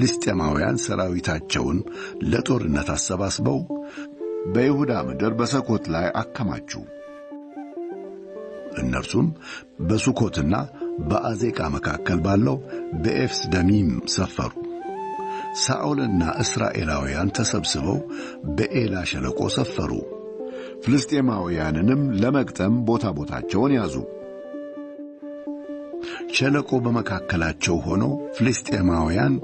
ፍልስጤማውያን ሠራዊታቸውን ለጦርነት አሰባስበው በይሁዳ ምድር በሰኮት ላይ አከማቹ። እነርሱም በሱኮትና በአዜቃ መካከል ባለው በኤፍስ ደሚም ሰፈሩ። ሳኦልና እስራኤላውያን ተሰብስበው በኤላ ሸለቆ ሰፈሩ። ፍልስጤማውያንንም ለመግጠም ቦታ ቦታቸውን ያዙ። ሸለቆ በመካከላቸው ሆኖ ፍልስጤማውያን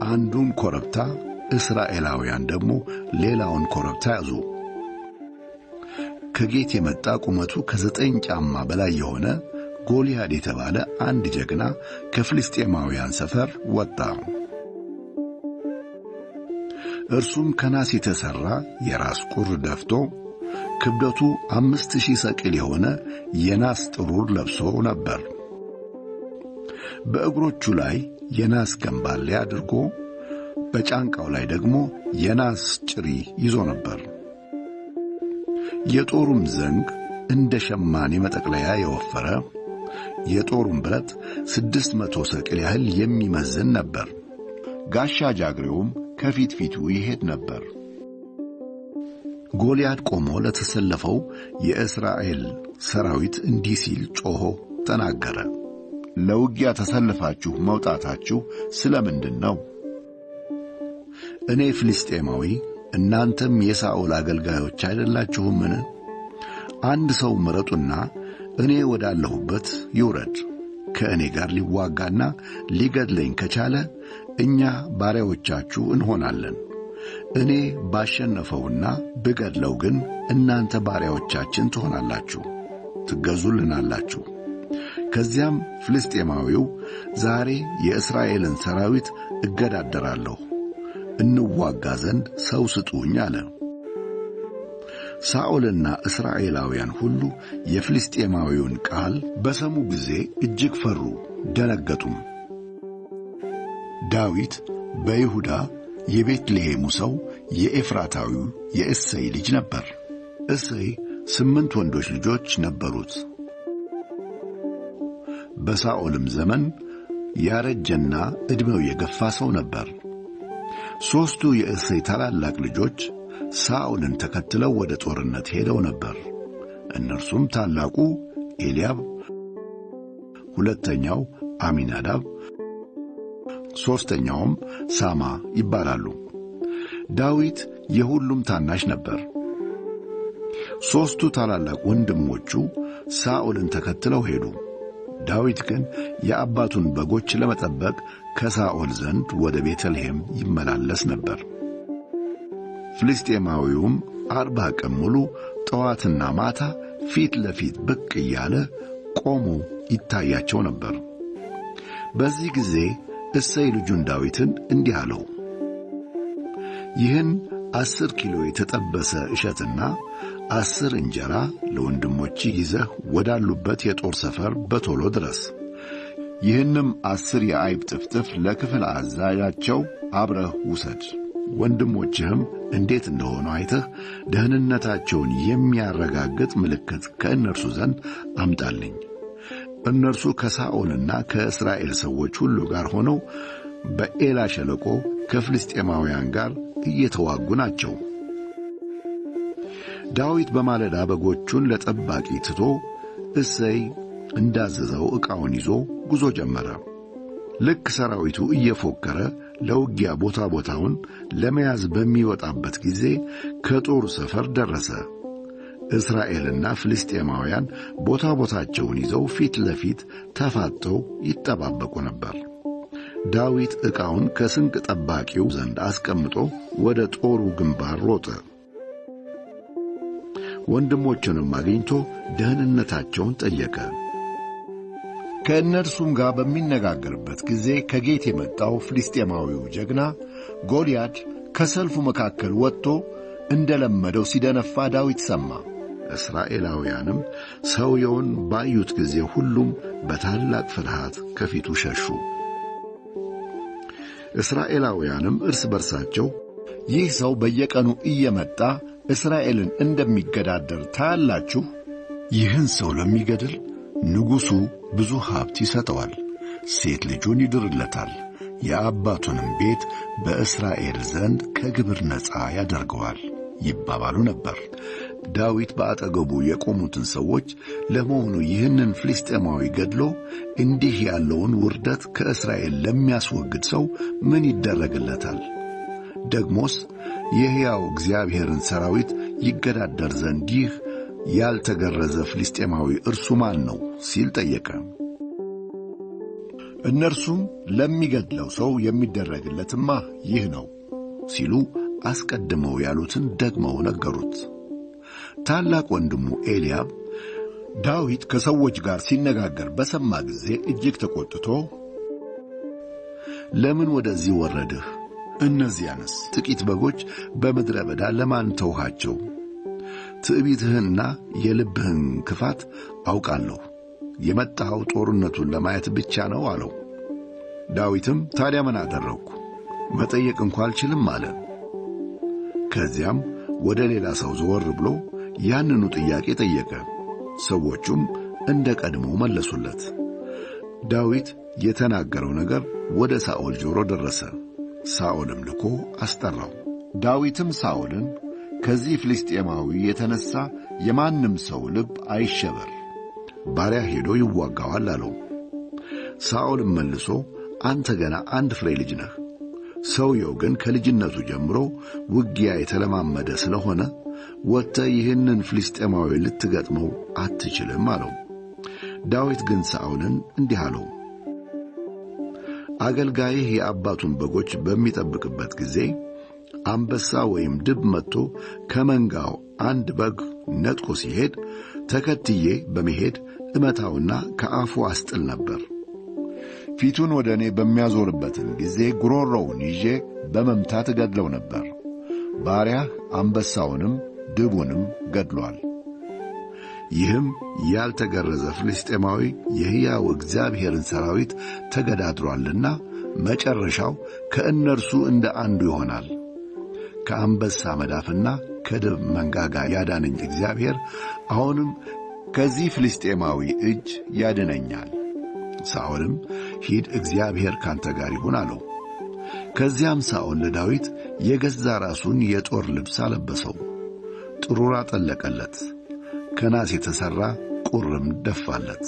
አንዱን ኮረብታ፣ እስራኤላውያን ደግሞ ሌላውን ኮረብታ ያዙ። ከጌት የመጣ ቁመቱ ከ9 ጫማ በላይ የሆነ ጎልያድ የተባለ አንድ ጀግና ከፍልስጤማውያን ሰፈር ወጣ። እርሱም ከናስ የተሠራ የራስ ቁር ደፍቶ ክብደቱ 5000 ሰቅል የሆነ የናስ ጥሩር ለብሶ ነበር። በእግሮቹ ላይ የናስ ገንባሌ አድርጎ በጫንቃው ላይ ደግሞ የናስ ጭሪ ይዞ ነበር። የጦሩም ዘንግ እንደ ሸማኔ መጠቅለያ የወፈረ የጦሩም ብረት 600 ሰቅል ያህል የሚመዝን ነበር። ጋሻ ጃግሬውም ከፊት ፊቱ ይሄድ ነበር። ጎልያድ ቆሞ ለተሰለፈው የእስራኤል ሰራዊት እንዲህ ሲል ጮኾ ተናገረ። ለውጊያ ተሰልፋችሁ መውጣታችሁ ስለምንድን ነው? እኔ ፍልስጤማዊ፣ እናንተም የሳኦል አገልጋዮች አይደላችሁምን? አንድ ሰው ምረጡና እኔ ወዳለሁበት ይውረድ። ከእኔ ጋር ሊዋጋና ሊገድለኝ ከቻለ እኛ ባሪያዎቻችሁ እንሆናለን። እኔ ባሸነፈውና ብገድለው ግን እናንተ ባሪያዎቻችን ትሆናላችሁ፣ ትገዙልናላችሁ። ከዚያም ፍልስጤማዊው ዛሬ የእስራኤልን ሰራዊት እገዳደራለሁ፣ እንዋጋ ዘንድ ሰው ስጡኝ አለ። ሳኦልና እስራኤላውያን ሁሉ የፍልስጤማዊውን ቃል በሰሙ ጊዜ እጅግ ፈሩ፣ ደነገጡም። ዳዊት በይሁዳ የቤትልሔሙ ሰው የኤፍራታዊው የእሴይ ልጅ ነበር። እሴይ 8 ወንዶች ልጆች ነበሩት። በሳኦልም ዘመን ያረጀና ዕድሜው የገፋ ሰው ነበር። 3ቱ የእሴይ ታላላቅ ልጆች ሳኦልን ተከትለው ወደ ጦርነት ሄደው ነበር። እነርሱም ታላቁ ኤልያብ፣ ሁለተኛው አሚናዳብ፣ ሦስተኛውም ሳማ ይባላሉ። ዳዊት የሁሉም ታናሽ ነበር። 3ቱ ታላላቅ ወንድሞቹ ሳኦልን ተከትለው ሄዱ። ዳዊት ግን የአባቱን በጎች ለመጠበቅ ከሳኦል ዘንድ ወደ ቤተልሔም ይመላለስ ነበር። ፍልስጤማዊውም 40 ቀን ሙሉ ጠዋትና ማታ ፊት ለፊት ብቅ እያለ ቆሞ ይታያቸው ነበር። በዚህ ጊዜ እሴይ ልጁን ዳዊትን እንዲህ አለው፣ ይህን 10 ኪሎ የተጠበሰ እሸትና 10 እንጀራ ለወንድሞች ይዘህ ወዳሉበት የጦር ሰፈር በቶሎ ድረስ። ይህንም 10 የአይብ ጥፍጥፍ ለክፍል አዛዣቸው አብረህ ውሰድ። ወንድሞችህም እንዴት እንደሆኑ አይተህ ደህንነታቸውን የሚያረጋግጥ ምልክት ከእነርሱ ዘንድ አምጣልኝ። እነርሱ ከሳኦልና ከእስራኤል ሰዎች ሁሉ ጋር ሆነው በኤላ ሸለቆ ከፍልስጤማውያን ጋር እየተዋጉ ናቸው። ዳዊት በማለዳ በጎቹን ለጠባቂ ትቶ እሴይ እንዳዘዘው ዕቃውን ይዞ ጉዞ ጀመረ። ልክ ሰራዊቱ እየፎከረ ለውጊያ ቦታ ቦታውን ለመያዝ በሚወጣበት ጊዜ ከጦሩ ሰፈር ደረሰ። እስራኤልና ፍልስጤማውያን ቦታ ቦታቸውን ይዘው ፊት ለፊት ተፋጠው ይጠባበቁ ነበር። ዳዊት ዕቃውን ከስንቅ ጠባቂው ዘንድ አስቀምጦ ወደ ጦሩ ግንባር ሮጠ። ወንድሞቹንም አግኝቶ ደህንነታቸውን ጠየቀ። ከእነርሱም ጋር በሚነጋገርበት ጊዜ ከጌት የመጣው ፍልስጤማዊው ጀግና ጎልያድ ከሰልፉ መካከል ወጥቶ እንደለመደው ሲደነፋ ዳዊት ሰማ። እስራኤላውያንም ሰውየውን ባዩት ጊዜ ሁሉም በታላቅ ፍርሃት ከፊቱ ሸሹ። እስራኤላውያንም እርስ በርሳቸው ይህ ሰው በየቀኑ እየመጣ እስራኤልን እንደሚገዳደር ታያላችሁ። ይህን ሰው ለሚገድል ንጉሡ ብዙ ሀብት ይሰጠዋል፣ ሴት ልጁን ይድርለታል፣ የአባቱንም ቤት በእስራኤል ዘንድ ከግብር ነፃ ያደርገዋል ይባባሉ ነበር። ዳዊት በአጠገቡ የቆሙትን ሰዎች ለመሆኑ ይህንን ፍልስጤማዊ ገድሎ እንዲህ ያለውን ውርደት ከእስራኤል ለሚያስወግድ ሰው ምን ይደረግለታል? ደግሞስ የሕያው እግዚአብሔርን ሰራዊት ይገዳደር ዘንድ ይህ ያልተገረዘ ፍልስጤማዊ እርሱ ማን ነው ሲል ጠየቀ። እነርሱም ለሚገድለው ሰው የሚደረግለትማ ይህ ነው ሲሉ አስቀድመው ያሉትን ደግመው ነገሩት። ታላቅ ወንድሙ ኤልያብ ዳዊት ከሰዎች ጋር ሲነጋገር በሰማ ጊዜ እጅግ ተቆጥቶ ለምን ወደዚህ ወረድህ? እነዚያንስ ጥቂት በጎች በምድረ በዳ ለማን ተውሃቸው? ትዕቢትህንና የልብህን ክፋት አውቃለሁ። የመጣኸው ጦርነቱን ለማየት ብቻ ነው አለው። ዳዊትም ታዲያ ምን አደረግኩ? መጠየቅ እንኳ አልችልም አለ። ከዚያም ወደ ሌላ ሰው ዘወር ብሎ ያንኑ ጥያቄ ጠየቀ። ሰዎቹም እንደ ቀድሞ መለሱለት። ዳዊት የተናገረው ነገር ወደ ሳኦል ጆሮ ደረሰ። ሳኦልም ልኮ አስጠራው። ዳዊትም ሳኦልን ከዚህ ፍልስጤማዊ የተነሣ የማንም ሰው ልብ አይሸበር፣ ባሪያ ሄዶ ይዋጋዋል አለው። ሳኦልም መልሶ አንተ ገና አንድ ፍሬ ልጅ ነህ፣ ሰውየው ግን ከልጅነቱ ጀምሮ ውጊያ የተለማመደ ስለሆነ ወጥተህ ይህንን ፍልስጤማዊ ልትገጥመው አትችልም አለው። ዳዊት ግን ሳኦልን እንዲህ አለው፣ አገልጋይህ የአባቱን በጎች በሚጠብቅበት ጊዜ አንበሳ ወይም ድብ መጥቶ ከመንጋው አንድ በግ ነጥቆ ሲሄድ ተከትዬ በመሄድ እመታውና ከአፉ አስጥል ነበር። ፊቱን ወደ እኔ በሚያዞርበትም ጊዜ ጉሮሮውን ይዤ በመምታት እገድለው ነበር። ባሪያህ አንበሳውንም ድቡንም ገድሏል። ይህም ያልተገረዘ ፍልስጤማዊ የሕያው እግዚአብሔርን ሰራዊት ተገዳድሯልና መጨረሻው ከእነርሱ እንደ አንዱ ይሆናል። ከአንበሳ መዳፍና ከድብ መንጋጋ ያዳነኝ እግዚአብሔር አሁንም ከዚህ ፍልስጤማዊ እጅ ያድነኛል። ሳኦልም ሂድ፣ እግዚአብሔር ካንተ ጋር ይሁን አለው። ከዚያም ሳኦል ለዳዊት የገዛ ራሱን የጦር ልብስ አለበሰው፣ ጥሩር አጠለቀለት፣ ከናስ የተሠራ ቁርም ደፋለት።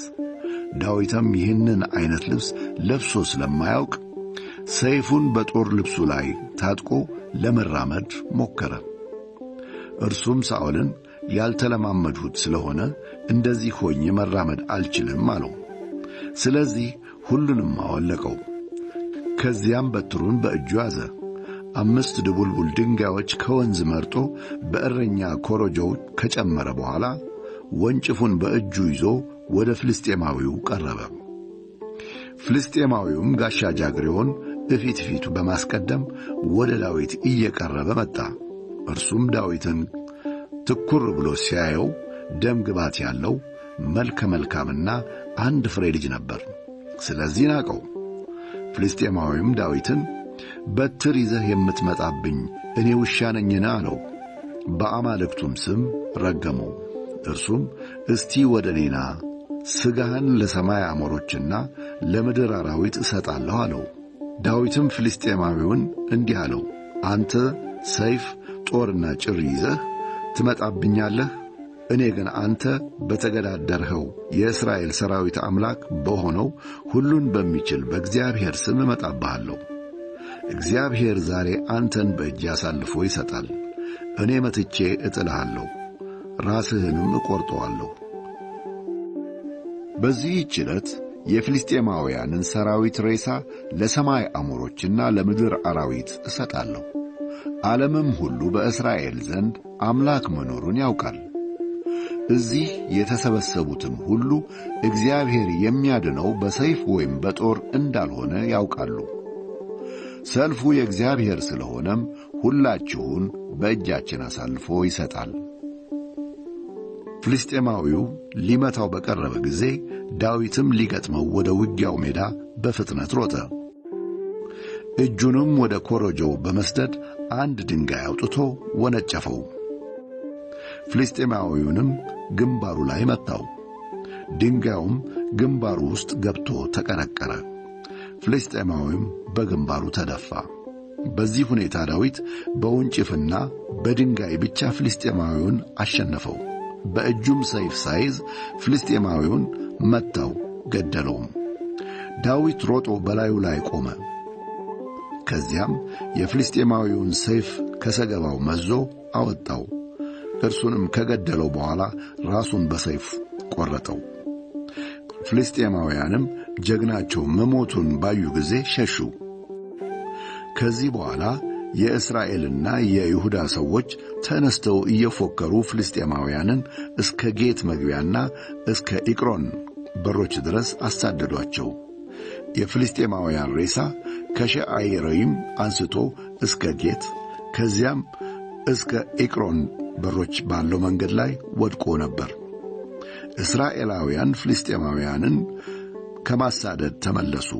ዳዊትም ይህንን ዐይነት ልብስ ለብሶ ስለማያውቅ ሰይፉን በጦር ልብሱ ላይ ታጥቆ ለመራመድ ሞከረ። እርሱም ሳኦልን ያልተለማመድሁት ስለሆነ እንደዚህ ሆኜ መራመድ አልችልም አለው። ስለዚህ ሁሉንም አወለቀው። ከዚያም በትሩን በእጁ ያዘ። 5 ድቡልቡል ድንጋዮች ከወንዝ መርጦ በእረኛ ኮረጆው ከጨመረ በኋላ ወንጭፉን በእጁ ይዞ ወደ ፍልስጤማዊው ቀረበ። ፍልስጤማዊውም ጋሻ ጃግሬውን እፊት ፊቱ በማስቀደም ወደ ዳዊት እየቀረበ መጣ። እርሱም ዳዊትን ትኩር ብሎ ሲያየው ደም ግባት ያለው መልከ መልካምና አንድ ፍሬ ልጅ ነበር። ስለዚህ ናቀው። ፍልስጤማዊውም ዳዊትን በትር ይዘህ የምትመጣብኝ እኔ ውሻ ነኝን? አለው። በአማልክቱም ስም ረገመው። እርሱም እስቲ ወደ እኔ ና፣ ሥጋህን ለሰማይ አሞሮችና ለምድር አራዊት እሰጣለሁ አለው። ዳዊትም ፍልስጤማዊውን እንዲህ አለው፣ አንተ ሰይፍ ጦርና ጭር ይዘህ ትመጣብኛለህ፣ እኔ ግን አንተ በተገዳደርኸው የእስራኤል ሰራዊት አምላክ በሆነው ሁሉን በሚችል በእግዚአብሔር ስም እመጣብሃለሁ። እግዚአብሔር ዛሬ አንተን በእጄ አሳልፎ ይሰጣል። እኔ መትቼ እጥልሃለሁ፣ ራስህንም እቈርጠዋለሁ። በዚህች ዕለት የፍልስጤማውያንን ሰራዊት ሬሳ ለሰማይ አሞሮችና ለምድር አራዊት እሰጣለሁ። ዓለምም ሁሉ በእስራኤል ዘንድ አምላክ መኖሩን ያውቃል። እዚህ የተሰበሰቡትም ሁሉ እግዚአብሔር የሚያድነው በሰይፍ ወይም በጦር እንዳልሆነ ያውቃሉ። ሰልፉ የእግዚአብሔር ስለሆነም ሁላችሁን በእጃችን አሳልፎ ይሰጣል። ፍልስጤማዊው ሊመታው በቀረበ ጊዜ ዳዊትም ሊገጥመው ወደ ውጊያው ሜዳ በፍጥነት ሮጠ። እጁንም ወደ ኮረጆው በመስደድ አንድ ድንጋይ አውጥቶ ወነጨፈው። ፍልስጤማዊውንም ግንባሩ ላይ መታው። ድንጋዩም ግንባሩ ውስጥ ገብቶ ተቀረቀረ። ፍልስጤማዊውም በግንባሩ ተደፋ። በዚህ ሁኔታ ዳዊት በውንጭፍና በድንጋይ ብቻ ፍልስጤማዊውን አሸነፈው። በእጁም ሰይፍ ሳይዝ ፍልስጤማዊውን መታው፣ ገደለውም። ዳዊት ሮጦ በላዩ ላይ ቆመ። ከዚያም የፍልስጤማዊውን ሰይፍ ከሰገባው መዞ አወጣው። እርሱንም ከገደለው በኋላ ራሱን በሰይፍ ቆረጠው። ፍልስጤማውያንም ጀግናቸው መሞቱን ባዩ ጊዜ ሸሹ። ከዚህ በኋላ የእስራኤልና የይሁዳ ሰዎች ተነስተው እየፎከሩ ፍልስጤማውያንን እስከ ጌት መግቢያና እስከ ኢቅሮን በሮች ድረስ አሳደዷቸው። የፍልስጤማውያን ሬሳ ከሸዓይረይም አንስቶ እስከ ጌት ከዚያም እስከ ኢቅሮን በሮች ባለው መንገድ ላይ ወድቆ ነበር። እስራኤላውያን ፍልስጤማውያንን ከማሳደድ ተመለሱ፣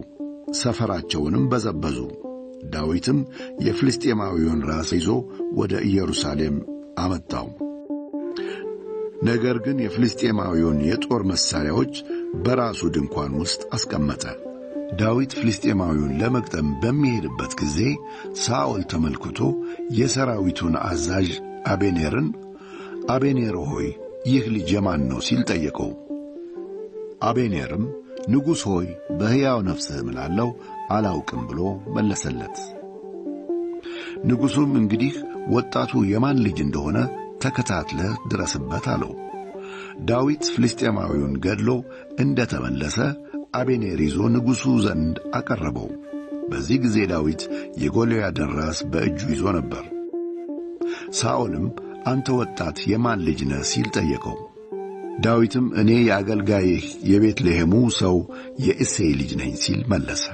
ሰፈራቸውንም በዘበዙ። ዳዊትም የፍልስጤማዊውን ራስ ይዞ ወደ ኢየሩሳሌም አመጣው። ነገር ግን የፍልስጤማዊውን የጦር መሣሪያዎች በራሱ ድንኳን ውስጥ አስቀመጠ። ዳዊት ፍልስጤማዊውን ለመግጠም በሚሄድበት ጊዜ ሳኦል ተመልክቶ የሰራዊቱን አዛዥ አቤኔርን፣ አቤኔር ሆይ ይህ ልጅ የማን ነው ሲል ጠየቀው። አቤኔርም ንጉሥ ሆይ በሕያው ነፍስህ እምላለሁ አላውቅም ብሎ መለሰለት። ንጉሡም እንግዲህ ወጣቱ የማን ልጅ እንደሆነ ተከታትለህ ድረስበት አለው። ዳዊት ፍልስጤማዊውን ገድሎ እንደ ተመለሰ አቤኔር ይዞ ንጉሡ ዘንድ አቀረበው። በዚህ ጊዜ ዳዊት የጎልያድን ራስ በእጁ ይዞ ነበር። ሳኦልም አንተ ወጣት የማን ልጅ ነህ ሲል ጠየቀው። ዳዊትም እኔ የአገልጋይህ የቤትልሔሙ ሰው የእሴይ ልጅ ነኝ ሲል መለሰ።